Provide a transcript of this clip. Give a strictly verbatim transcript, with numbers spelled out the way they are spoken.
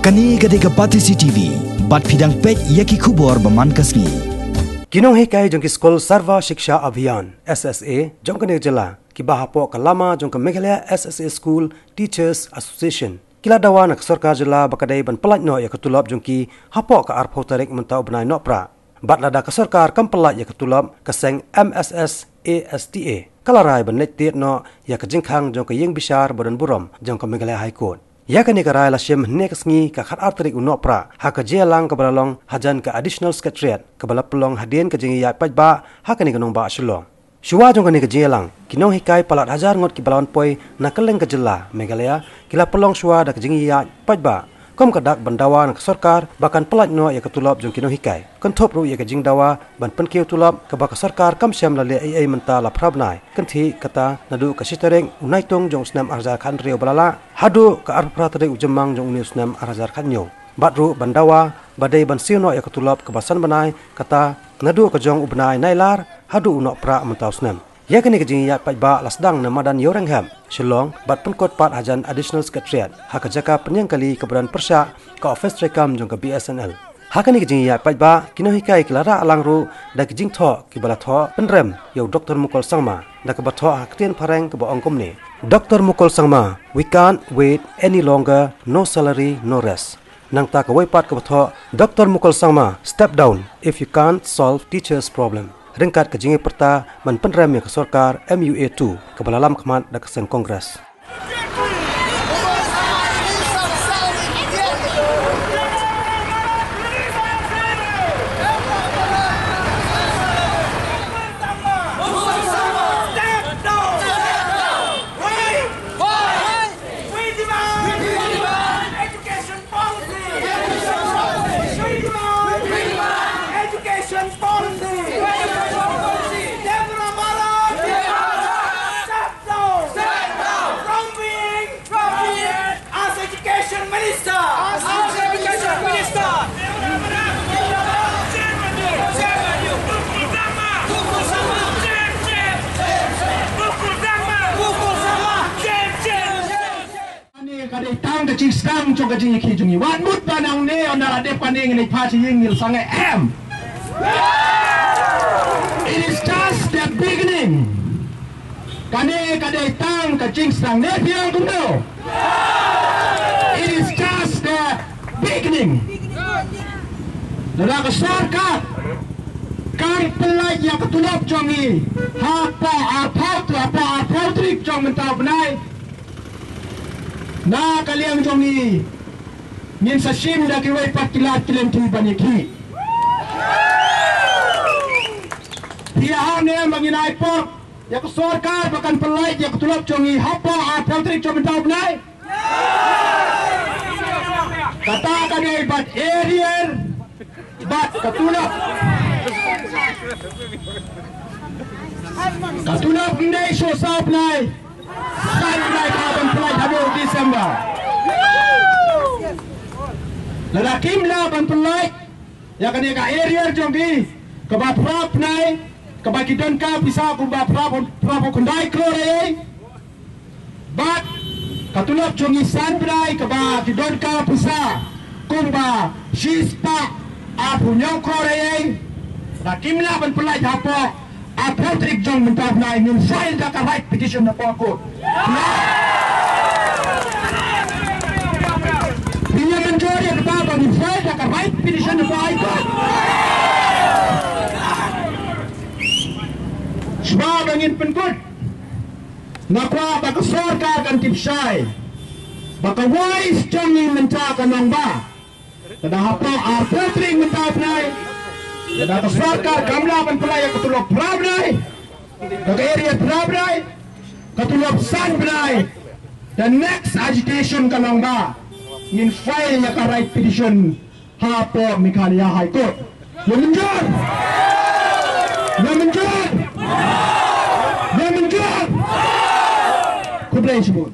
Kane ka dei ka Batesi T V, bad phi dang peit ïa ki khubor ba man ka sngi. Ki nonghikai jong ki skul Sarva Shiksha Abhiyan, S S A, jong kane ka jylla, kiba hapoh ka lama jong ka Meghalaya S S A School Teachers Association, ki la dawa na ka sorkar jylla ba ka dei ban pyllait noh ïa ka tulop jong ki hapoh ka arphew tarik mynta u bnai Nohprah. Bad lada ka sorkar kam pyllait ïa ka tulop, ka seng M S S A S T A ka la rai ban leit tied noh ïa ka jingkhang jong ka ïing bishar ba don burom jong ka Meghalaya High Court. Ïa kane ka rai la shim hynne ka sngi ka khatar tarik u Nohprah ha ka jingïalang kaba la long hajan ka Additional Secretariat kaba la pynlong hadien ka jingïaid paidbah ha kane ka nongbah Shillong. Shuwa jong kane ka jingïalang, ki nonghikai palat hajar ngut kiba la wan poi na kylleng ka jylla Meghalaya ki la pynlong shuwa da ka jingïaid paidbah kum ka dak ban dawa na ka sorkar ba kan pyllait noh ïa ka tulop jong ki nonghikai. Kynthup ruh ïa ka jingdawa ban pynkiew tulop kaba ka sorkar kam shym la leh ei ei mynta la phra bnai, kynthih kata naduh ka shi tarik u Naitung jong u snem ar hajar khathynriew ba la lah haduh ka arphew phra tarik u Jymmang jong une u snem ar hajar khathynñiew. Bad ruh ban dawa ba dei ban siew noh ïa ka tulop kaba san bnai, kata naduh ka jong u bnai Nailar haduh u Nohprah mynta u snem. Ïa kane ka jingïaid paidbah la sdang na madan Ïewrynghep, Shillong, bad pynkut pat hajan Additional Secretariat ha ka jaka pynïeng kali kaba don pyrshah ka ophis treikam jong ka B S N L. Ha kane ka jingïaid paidbah, ki nonghikai ki la rah lang ruh da ki jingthoh kiba la thoh pynrem ïa u Doktor Mukul Sangma, da kaba thoh ha ka ktien phareng kaba ong kumne: Doktor Mukul Sangma, we can't wait any longer, no salary, no rest. Nangta kawei pat kaba thoh: Doktor Mukul Sangma, step down if you can't solve teachers' problem. Ryngkat ka jingïapyrta ban pynrem ïa ka sorkar M U A two kaba la lam khmat da ka seng Congress. We demand, we demand education policy. We demand, we demand education policy. Deborah Mallon, step down. Step down from being, from being as education minister. As education minister. Ani ka dei tang ka jingsdang jong ka jingïakhih jong ngi. Wat mut ba nangne ynda la dep kane ngin ïa pha sha ïing ngin sangeh em. It is just the beginning. Kane ka dei tang ka jingsdang, ne phi ong kumno? It is just the beginning. Lada ka sorkar kam pyllait ïa ka tulop jong ngi hapoh arphew, hapoh arphew tarik jong mynta u bnai, na ka liang jong ngi ngin sa shim da kiwei pat ki lad ki lynti ban ïakhih. Phi ong ne ba ngin ai por ïa ka sorkar ba kan pyllait ïa ka tulop jong ngi hapoh arphew tarik jong mynta u bnai? Kata ka dei bad arrear bad ka tulop. Ka tulop ym dei shu saw bnai, san bnai ka ban pyllait haduh December. Lada kim lah ban pyllait ïa kane ka arrear jong ki, kaba phra bnai kaba ki donkam pisa kumba phra, phra khyndai klur ei ei. Bad ka tulop jong ngi san bnai kaba ki donkam pisa kumba shispah arphew hynñiew klur ei ei. Lada kim lah ban pyllait hapoh arphew tarik jong mynta u bnai ngin file da ka right petition hapoh court. Phi ïa mynjur ïa kata ba ngin file da ka right petition hapoh High Court? Shuwa ba ngin pynkut, nga kwah ba ka sorkar kan tip shai ba ka voice jong ngi mynta ka long ba lada hapoh arphew tarik mynta u bnai, lada ka sorkar kam lah ban pyllait ïa ka tulop phra bnai, ka arrear phra bnai, ka tulop san bnai, the next agitation ka long ba ngin file ïa ka right petition hapoh Meghalaya High Court. Ïa mynjur? Ïa mynjur? Ïa mynjur? Khublei shibun.